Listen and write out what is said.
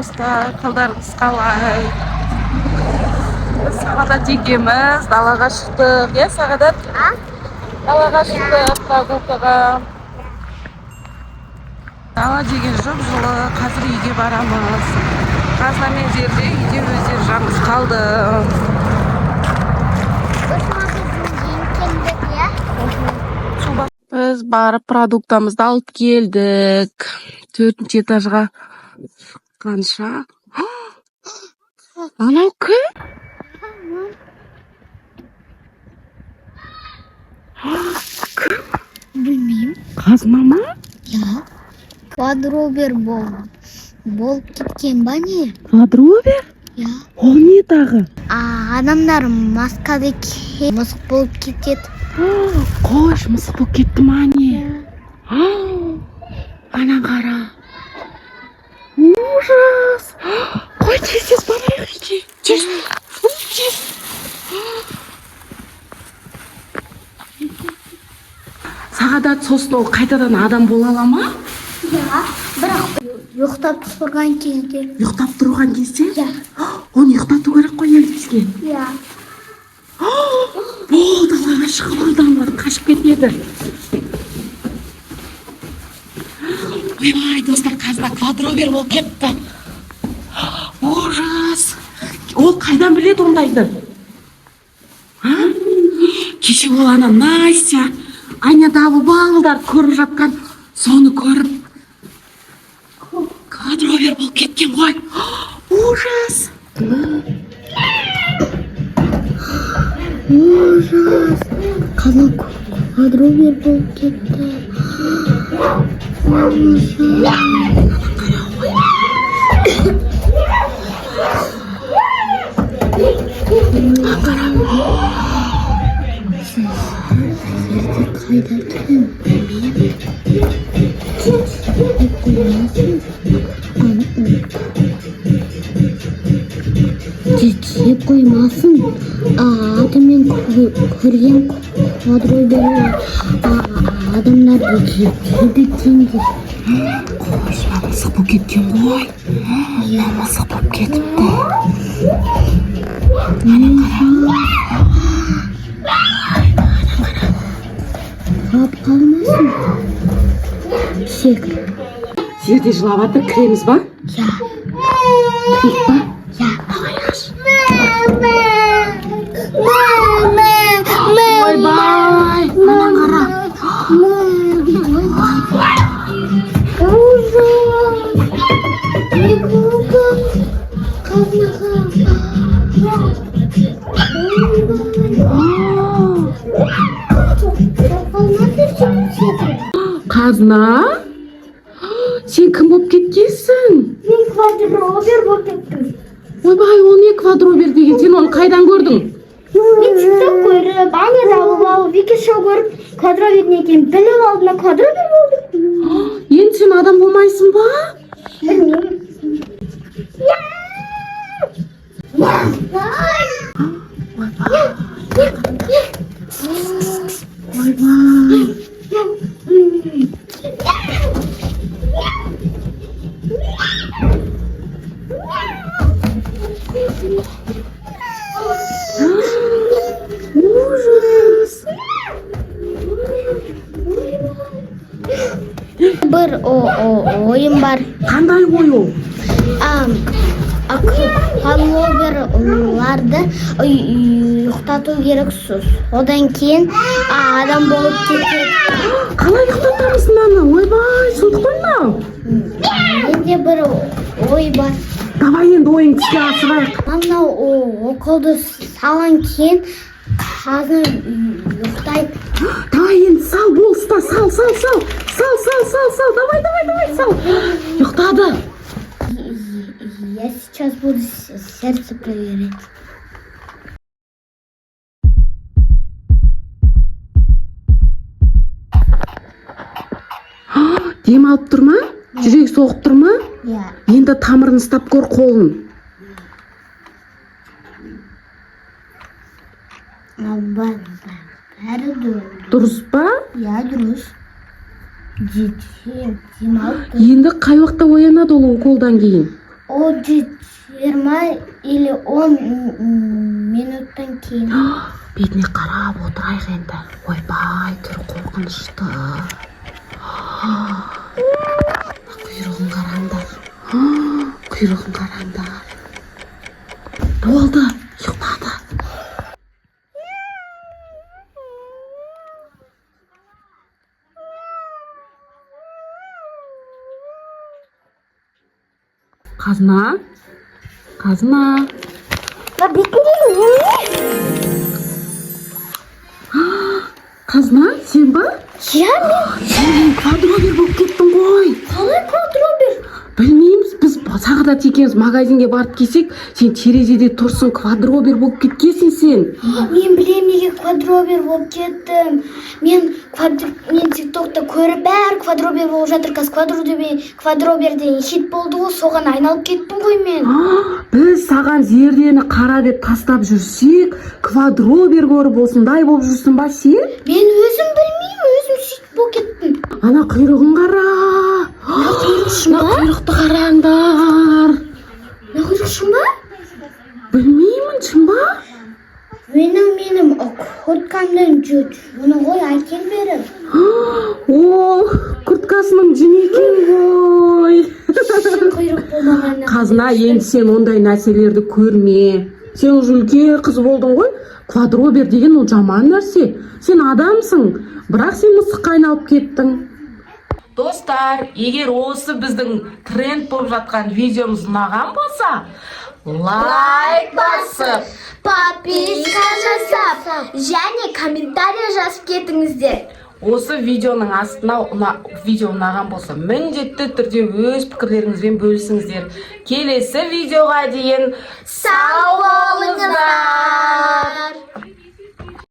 Достар, қалдарыңыз қалай? Біз Сағадат екеуміз далаға шықтық, иә, Сағадат? Далаға шықтық прогулкаға. Дала деген жып-жылы. Қазір үйге барамыз. Қазына мен Зерде үйде өздері жалғыз қалды. Біз магазиннен келдік, иә? Біз барып продуктамызды алып келдік. Төртінші этажға шыққанша. Анау кім? Кім? Білмеймін. Қазына ма? Иә. Квадробер болып кеткен ба, не? Квадробер? Иә. Ол не тағы? А, адамдар маскада мысық болып кетеді. Қойшы, мысық болып кетті ма, не? Ана қара. Ужас! Қой, тез, тез барайық үйге. Тез, тез. Сағадат, сосын ол қайтадан адам бола ала ма? Иә. Бірақ ұйықтап тұрған кезде. Ұйықтап тұрған кезде? Иә. Оны ұйықтату керек қой енді бізге. Иә. Бол, далаға шығып алды, аналар қашып кетеді. Ойбай, достар, қазір квадробер болып кетті. Ужас! Ол қайдан біледі ондайды? А? Кеше ол ана Настя, Аня балдарды көріп жатқан, соны көріп квадробер болып кеткен ғой. Ужас! Ужас. Қазір квадробер болып кетті. Ужас. Зерде қайда екен? Білмеймін. Қоймасын. Жеп қоймасын. Атымен көрген квадробер адамдарды жейді екен де. Қойшы, мына мысық болып кеткен ғой. Мына мысық болып кетіпті. Ана қара. Қалып қалмасын. Секір. Зерде жылап жатыр, кіреміз ба? Иә. Кірейік па? Иә. Давай, аш. Мама. Ойбай, ана қара. Ужас! Не болды? Қазынаға. Секір. Қазына? Сен кім болып кеткенсің? Мен квадробер болып кеттім. Ойбай, ол не квадробер деген? Сен оны қайдан көрдің? Мен тикток көріп, Аня Дабылбау, Вики Шоу көріп, квадробер не екенін біліп алдым да квадробер болдым. Енді сен адам болмайсың ба? Білмеймін. Ойбай. Ойбай. Ужас! Бір ойым бар. Қандай ой ол? Квадроберларды ұйықтату керек, одан кейін адам болып кетеді. Қалай ұйықтатамыз мынаны? Ойбай, сұмдық қой мынау. Менде бір ой бар. Давай енді ойыңды іске асырайық. Мынау уколды салған кейін қазір ұйықтайды. Давай енді сал, бол, ұста, сал, сал, сал. Сал, сал, сал, сал. Давай, давай, давай, сал. Ұйықтады. Я сейчас буду сердце проверять. Дем алып тұр ма? Жүрегі соғып тұр ма? Иә. Енді тамырын ұстап көр, қолын. Бәрі дұрыс. Дұрыс па? Иә, дұрыс. Демалып тұр. Енді қай уақытта оянады ол уколдан кейін? Ол 20 или 10 минуттан кейін. Бетіне қарап отырайық енді. Ойбай, түрі қорқынышты. Құйрығын қараңдар, құйрығын қараңдар. Болды, ұйықтады. Қазына, Қазына! Мына бетіндегі немене? Қазына, сен ба? Иә, мен. Сен квадробер болып кеттің ғой. Қалай квадробер? Білмейміз, біз Сағадат екеуміз магазинге барып келсек, сен терезеде тұрсың, квадробер болып кеткенсің сен. Мен білемін неге квадробер болып кеттім. Мен тиктокта көріп, бәрі квадробер болып жатыр қазір. Квадробер деген хит болды ғой, соған айналып кеттім ғой мен. А, біз саған Зердені қара деп тастап жүрсек, квадробер көріп, осындай болып жүрсің ба сен? Мен өзім білмеймін, өзім сөйтіп болып кеттім. Ана құйрығын қара. Мына құйрық шын Мына ба? құйрықты қараңдар. Мына құйрық шын ба? Білмеймін, шын ба? Менің курткамның жүні ғой, әкел бері. О, курткасының жүні екен ғой. Шын құйрық болмағанына. Қазына, енді сен ондай нәрселерді көрме. Сен уже үлкен қыз болдың ғой. Квадробер деген ол жаман нәрсе. Сен адамсың, бірақ сен мысыққа айналып кеттің. Достар, егер осы біздің тренд болып жатқан видеомыз ұнаған болса, лайк басып, подписка жасап және комментарий жазып кетіңіздер. Осы видеоның астына видео ұнаған болса, міндетті түрде өз пікірлеріңізбен бөлісіңіздер. Келесі видеоға дейін сау болыңыздар!